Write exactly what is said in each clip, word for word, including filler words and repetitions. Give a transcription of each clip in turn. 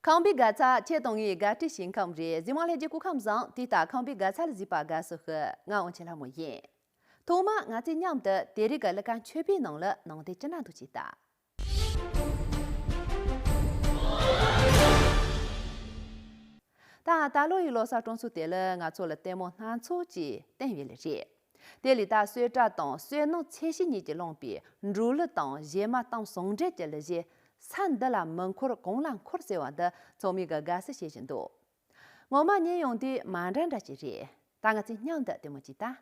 ཁམས་པའི་དགའ་ཚལ་ཁྱེད་དང་ངའི་དགའ་སྤྲོའི་ཞིང་ཁམས་རེད། གཟིགས་མོ་ལྷན་རྒྱས་སྐུ་ཁམས་བཟང་། དེ་ལྟར་ཁམས་པའི་དགའ་ཚལ་ལ་གཟིགས་པ་དགའ་བསུ་ཞུ། ང་དབང་ཆེན་ལྷ་མོ་ཡིན། ཐོག་མར་ང་ཚོས་མཉམ་དུ་དེ་རིང་གི་གླུ་གར་མཆོད་པའི་ནང་ལ་ནང་དོན་ཅི་འདྲ་འདུག་ཅིག་ལྟ། ད་ད་ལོ་ཡི་ལོ་གསར་སྤྲོ་ཚོགས་དེ་ལ་ང་ཚོ་ལ་ལྟད་མོ་སྣ་ཚོགས་ཀྱིས་བསྟན་ཡོད་ལེ་རེད། དེ་ལས་ད་གསོལ་ཇ་དང་བསོད་ནམས་ཚད་གཞི་གཉིས་ཀྱིས་བསླངས་པའི་འབྲོག་གླུ་དང་གཞས་མ་གཏམ་ཟུང་འབྲེལ་གྱི་གླུ་གཞས། ས་འདི་ལ་མི་འཁོར་གོང་ལ་འཁོར་ཟེར་བ་འདི་ཚང་མས་ཀྱི་དགའ་བསུ་བྱེད་བཞིན་འདུག་ངོ་མ་ཉན་ཡོང་དུས་མ་འདྲ་འདྲ་ཅིག་རེད། ད་ང་ཚོས་མཉམ་དུ་ལྟད་མོ་ཅིག་ལྟ།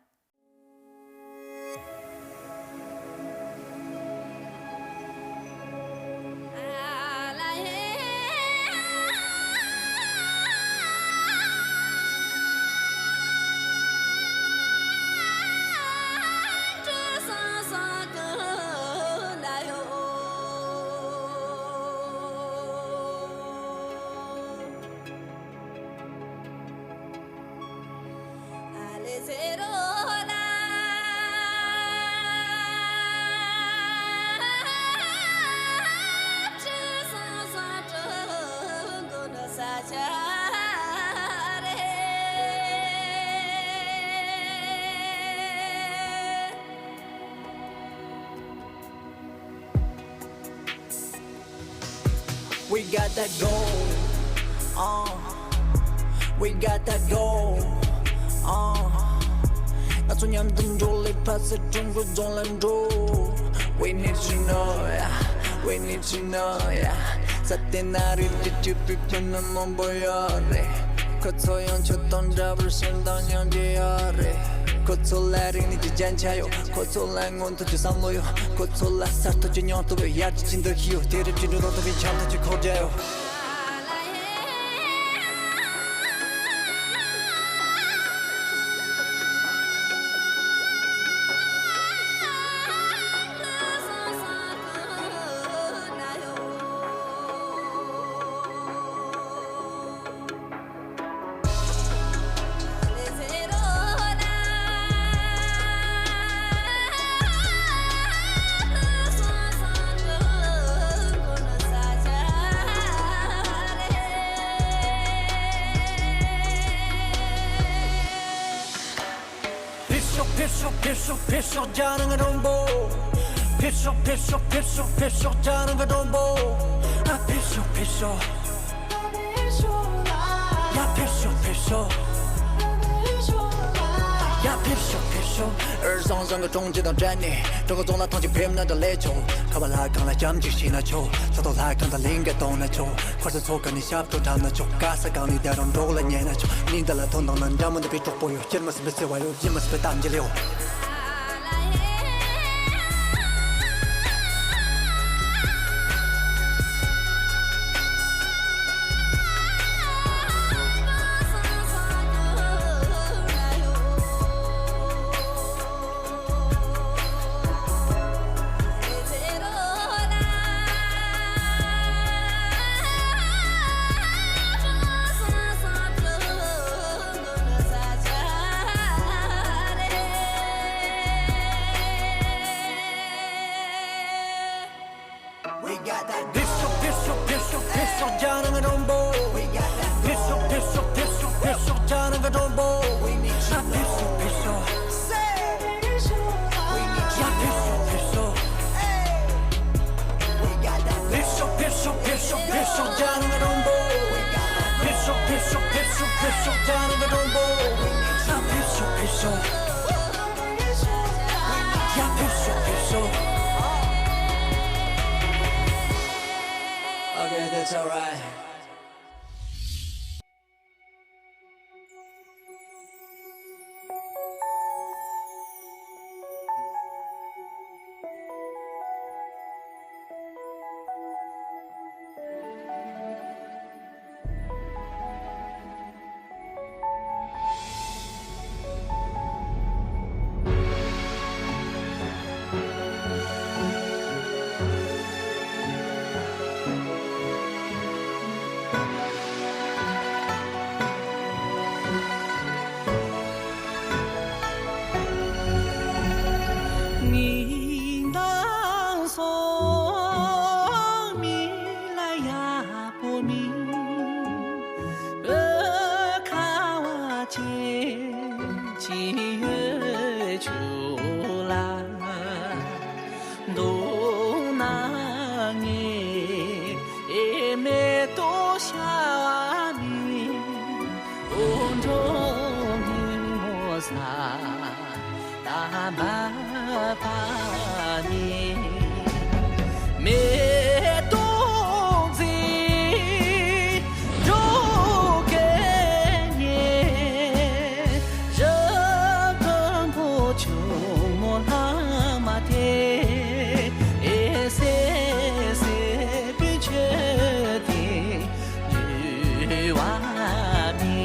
We got that gold, uh. We got that gold, uh. ང་ཚོ་མཉམ་དུ་འགྲོ་ལེ་ཕ་སི་ཀྲུང་གོ་རྫོང་ལ་འགྲོ། We need to know, yeah. We need to know, yeah. ས་དེ་ན་རི་ཏི་ཏི་པི་པི་ནི་མང་པོ་ཡོད་རེད། ཁོ་ཚོ་ཡང་ཁྱོད་དང་འདྲ་བར་ཞེ་སྡང་སྙིང་རྗེ་ཡོད་རེད། ཁོ་ཚོ་ལ་རིག་གནས་ཀྱི་རྒྱན་ཆ་ཡོད། ཁོ་ཚོ་ལ་མངོན་མཐོ་གི་བསམ་བློ་ཡོད། ཁོ་ཚོ་ལ་གསར་གཏོད་ཀྱི་སྙིང་སྟོབས་ཡོད། ཡར་རྒྱས་ཀྱི་འདུ་ཤེས་ཡོད། དེང་རབས་ཅན་འགྲོ་སྟངས་ལྟ་བུའི་འཆམ་མཐུན་གྱི་འཁོར་རྒྱ་ཡོད། ཕེབས་ཤོག་ཕེབས་ཤོག་ཕེབས་ཤོག་ཕེབས་ཤོག་རྒྱ་ནག་མགྲོན་པོ། ཕེབས་ཤོག་ཕེབས་ཤོག་ཕེབས་ཤོག་ཕེབས་ཤོག་རྒྱ་ནག་མགྲོན་པོ། ཨ་ཕེབས་ཤོག་ཕེབས་ཤོག་ཡ་ཕེབས་ཤོག་ཕེབས་ཤོག་ཡ་ཕེབས་ཤོག་ཕེབས་ཤོག་ཨེ་བཟང་བཟང་གི་གྲོང་ཁྱེར་དང་འབྲེལ་ནས། གྲོགས་རྫོང་ལ་ཐང་ཆེན་ཕེབས་ན་ད་ལས་ཆོག་ཁ་བ་ལྷ་ཁང་ལ་སྐྱབས་འཇུག་ཞུས་ན་ཆོག་ཕྱོགས་གཏོགས་ལྷ་ཁང་དང་གླིང་ག་གཏོང་ན་ཆོག་འཁོར་ས་ཚོགས་ཁག་ནས་ཞབས་བྲོ་འཁྲབ་ན་ཆོག་ག་ས་གང་ནས་བསྡད་རུང་འབྲོག་ལ་ཉན་ན་ཆོག་མི་འདི་ལ་དོ་སྣང་ན་འདྲ་མི་འདུག་པའི་གྲོགས་པོ་ཡོད། སྐྱེར་མ་ཟིན་པའི་བརྩེ་བ་ཡོད། ཡིད་མ་ཟིན་པའི་རྟ་མཇལ་ཡོད། We got that ཕེབས་ཤོག་ཕེབས་ཤོག་ཕེབས་ཤོག་ཕེབས་ཤོག་རྒྱ་ནག་མགྲོན་པོ། We got that ཕེབས་ཤོག་ཕེབས་ཤོག་ཕེབས་ཤོག་ཕེབས་ཤོག་རྒྱ་ནག་མགྲོན་པོ། We need you. ཕེབས་ཤོག་ཕེབས་ཤོག We need you. ཡ་ཕེབས་ཤོག་ཕེབས་ཤོག Hey. We got that ཕེབས་ཤོག་ཕེབས་ཤོག་ཕེབས་ཤོག་ཕེབས་ཤོག་རྒྱ་ནག་མགྲོན་པོ། ཕེབས་ཤོག་ཕེབས་ཤོག་ཕེབས་ཤོག་ཕེབས་ཤོག་རྒྱ་ནག་མགྲོན་པོ། ཡ་ཕེབས་ཤོག་ཕེབས་ཤོག་ཡ་ཕེབས་ཤོག་ཕེབས་ཤོག Okay, that's all right. ཏོ་ཤ་བ་མི་འོ་འགྲོ་ཉིན་མོ་ས་ད་འབབ་པ་མི་མེ་ཏོག་མཛེས་འགྲོ་སྐད་སྙན། རི་ཀོན་པོ་ཆུ་མོ་ལྷག་མ་དེ། ཨེ་སེ་སེ་པི་ཆེ་དེ་ཡུ་བ་མི།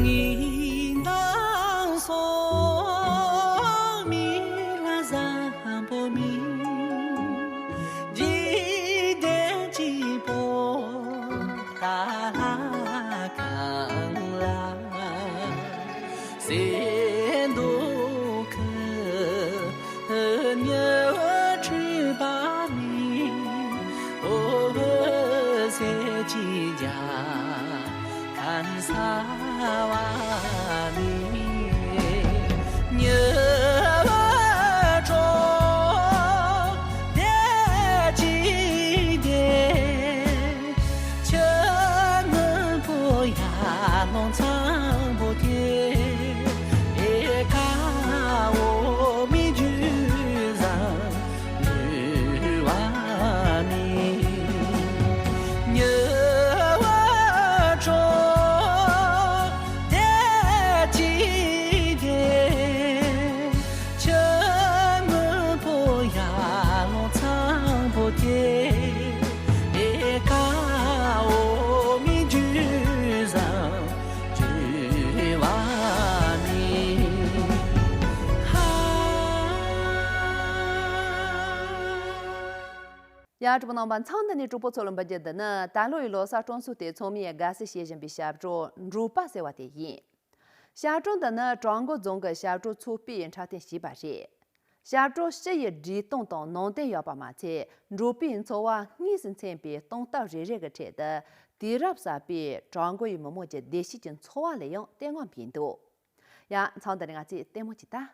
ངའི་མདང་སོང་མི་ལ་བཟང་པོ་མི། འཇིག་རྟེན་གཅིག་པོ་ད་ལྷ་ཁང་ལ་གསེར་མདོག་གི་ཉི་འོད་འཁྲིགས་པ་ནི། འོད་ཟེར་གྱིས་རྒྱ་ཁན་ས་བ་ནི། ཉི་འོད་འཕྲོ་དེ་གཅིག་དེ། ཆུ་སྔོན་པོ་ཡར་ལངས་ཚང་པོ་དེ། ཨེ་ཀ་འོ་མི་རྒྱུ་བཟང་ལུས་བ་མི། ཉི་འོད་འཕྲོ་དེ་གཅིག་དེ། ཆུ་སྔོན་པོ་ཡར་ལངས་ཚང་པོ་དེ། ཨེ་ཀ་འོ་མི་རྒྱུ་བཟང་རྒྱུ་བ་མི། ཧ། ཡ། གྲོགས་པོ་རྣམ་པ། མཚམས་འདི་ནས་གྲོགས་པོ་ཚོ་ལ་འབུལ་རྒྱུ་འདི་ནི་ད་ལོ་ཡི་ལོ་གསར་སྤྲོ་ཚོགས་དེ་ཚང་མས་དགའ་བསུ་བྱེད་བཞིན་པའི་ཞབས་བྲོ་འབྲོག་པ་ཟེར་བ་དེ་ཡིན། ཞབས་བྲོ་འདི་ནི་བྲག་འགོ་རྫོང་གི་ཞབས་བྲོ་ཚོགས་པས་འཁྲབ་སྟོན་བྱས་པ་རེད། ཞབས་བྲོ་སྤྱི་ཡི་བགྲེས་སྟོང་དང་ནང་བསྟན་ཡོད་པ་མ་ཚད། འབྲོག་པའི་འཚོ་བ་དངོས་སུ་མཚོན་པའི་སྟོན་སྟབས་རེ་རེ་གི་ཁྲོད་དུ། དུས་རབས་གསར་པའི་བྲག་འགོ་ཡི་མི་མང་གི་བདེ་སྐྱིད་ཀྱི་འཚོ་བ་ལ་ཡང་བསྟོད་བསྔགས་འབུལ་འདུག། ཡ། མཚམས་འདི་ནས་ང་ཚོས་ལྟད་མོ་ཅིག་ལྟ།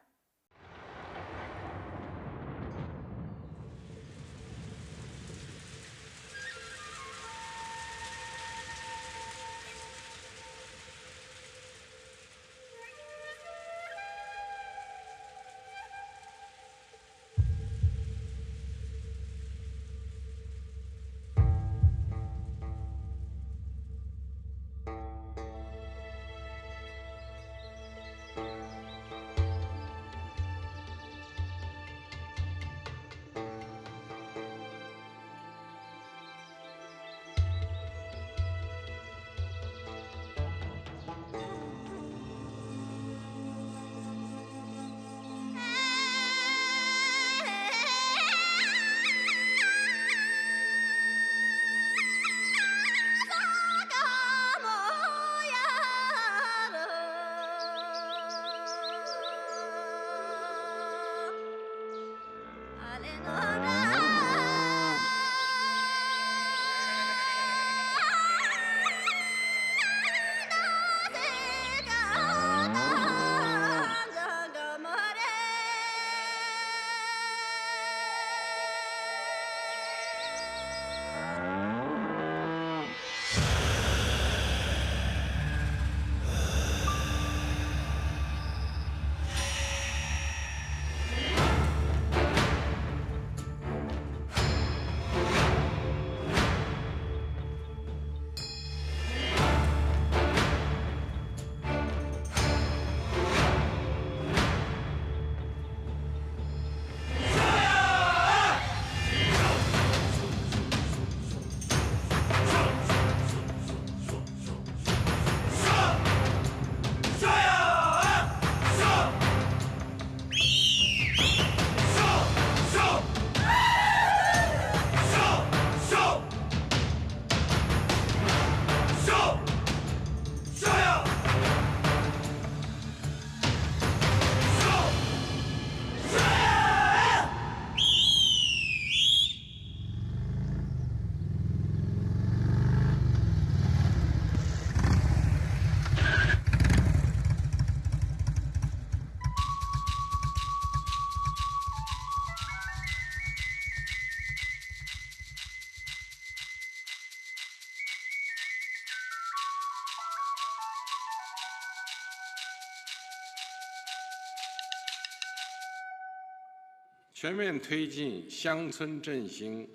全面推进乡村振兴。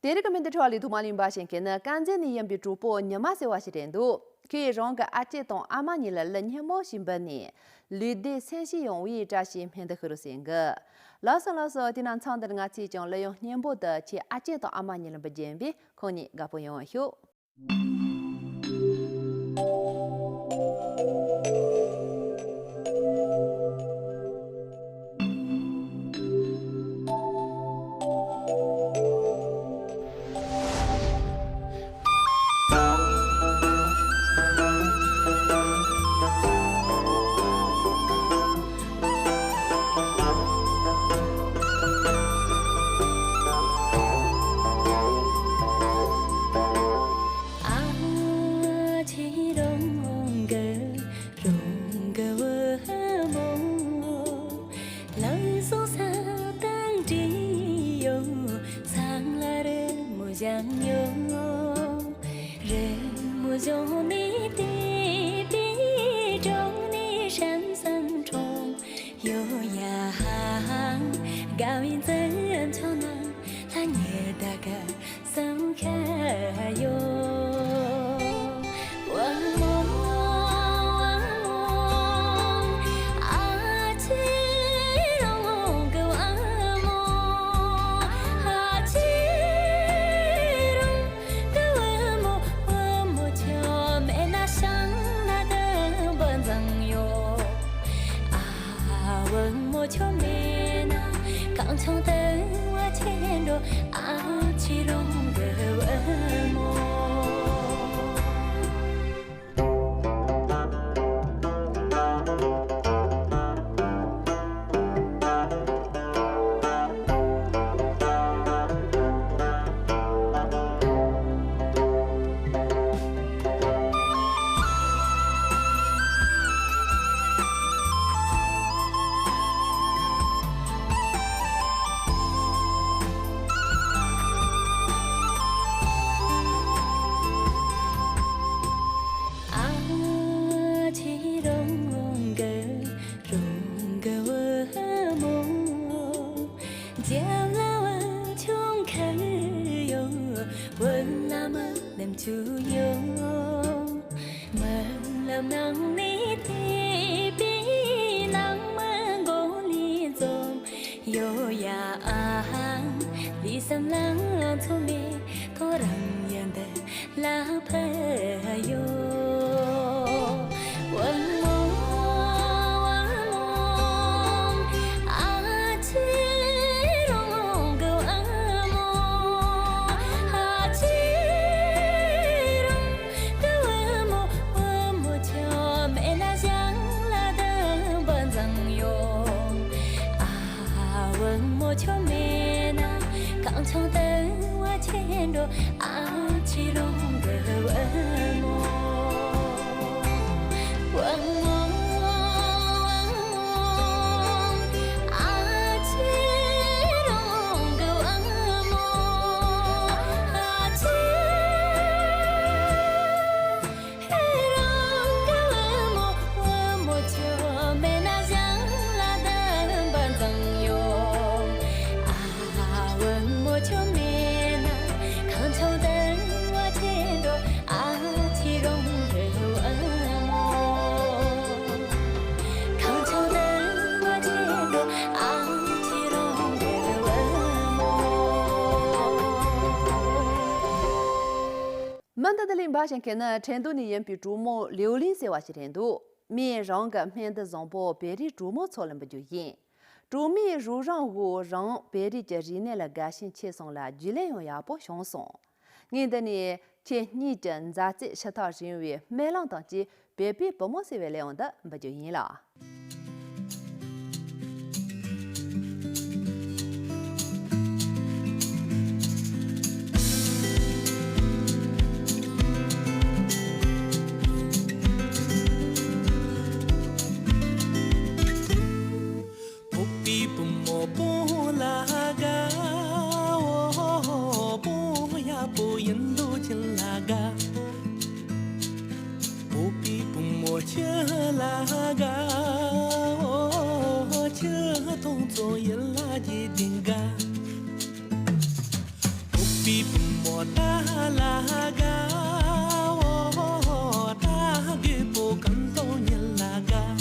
དེ་རིང་གི་མི་འདི་འཕྲོ་བ་ལས་ཐོག་མ་གླེང་བ་ཞིག་གི་ནི་དཀར་མཛེས་ནས་ཡིན་པའི་གྲོགས་པོ་ཉི་མ་ཟེར་བ་ཞིག་རེད་འདུག་ཁོས་རང་གི་ཨ་ཅེ་དང་ཨ་མ་གཉིས་ལ་གླུ་སྙན་མོ་ཞིག་འབུལ་ནས་ལུས་བདེ་སེམས་ཤེས་ཡོང་བའི་བཀྲ་ཤིས་སྨོན་འདུན་ཞུ་རོགས་ཟེར་གི། ལགས་སོ་ལགས་སོ། དེ་ན་མཚམས་འདིར་ང་ཚོས་ཀྱང་གླུ་དབྱངས་སྙན་པོ་དུ་ཁྱེད་ཨ་ཅེ་དང་ཨ་མ་གཉིས་ལ་འབུལ་རྒྱུ་ཡིན་པས་ཁོང་གཉིས་དགའ་པོ་ཡོང་བ་ཤོག་སྨན་ད་ད་ལིང་འབའ་ཞིང་ཁེ་ནི་ཁྲེང་ཏུའུ་ནས་ཡིན་པའི་གྲོགས་མོ་ལིའུ་ལིན་ཟེར་བ་ཞིག་རེད་འདུག་མིས་རང་གི་སྨན་དུ་བཟང་པོ་བེ་རི་གྲོགས་མོ་ཚོ་ལ་འབུལ་རྒྱུ་ཡིན། གྲོགས་མོའི་རོགས་རམ་འོག་རང་བེ་རི་གྱི་རིག་གནས་ལ་དགའ་ཞེན་ཆེ་སོང་ལ་རྒྱུས་ལོན་ཡང་ཡག་པོ་བྱུང་སོང་། ངས་འདི་ནས་ཁྱེད་གཉིས་ཀྱི་མཛའ་བརྩེ་ཞུ་ཐག་རིང་བའི་སྨོན་ལམ་དང་བཅས་བོད་པའི་བུ་མོ་ཟེར་བའི་གླེང་བ་འདི་འབུལ་རྒྱུ་ཡིན་ལགས། བོད་པའི་བུ་མོ་སྤུན་ལ་དགའ། འོ་སྤུན་ཡག་པོ་ཡིན་དུས་ཁྱིམ་ལ་དགའ། བོད་པའི་བུ་མོ་ཁྱིམ་ལ་དགའ། འོ་ཁྱིམ་སྟོང་ཚོ་ཡིད་ལ་རྒྱས་ཏེ་དགའ། བོད་པའི་བུ་མོ་རྟ་ལ་དགའ། འོ་རྟ་རྒོད་པོ་གང་དང་ཉལ་ལ་དགའ།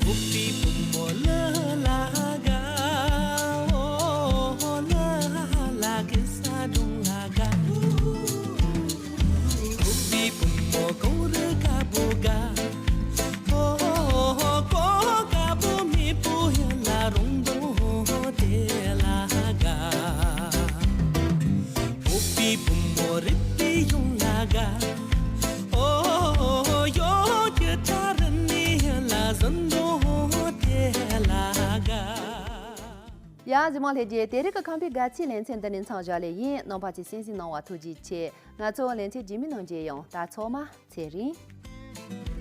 བོད་པའི་བུ་མོ་གླུ་ལ་དགའ། འོ་གླུ་ལ་གེ་ས་སྒྲུང་ལ་དགའ། བོད་པའི་བུ་མོ་གངས་རི་དཀར་པོ་དགའ། ཨོ་ཀོ་དཀར་པོ་མེ་པོ་ཡ་ལ་རོང་དོ་དེ་ལ་དགའ། བོད་པའི་བུ་མོ་རིག་པའི་ཡུམ་ལ་དགའ། ཨོ་ཡོ་གི་ཐ་ར་ནི་ཡ་ལ་ཟན་དོ་དེ་ལ་དགའ། ཡ་གཟིགས་མོ་ལྷན་རྒྱས། དེ་རིང་གི་ཁམས་པའི་དགའ་ཚལ་ལེ་ཚན་འདི་ནས་མཚམས་བཞག་ལེ་ཡིན། རྣམ་པ་ཚོས་གསན་གཟིགས་གནང་བ་ཐུགས་རྗེ་ཆེ། ང་ཚོ་ལེ་ཚན་རྗེས་མའི་ནང་མཇལ་ཡོང་། ད་ཚོ་མ་ཚེ་རིང་།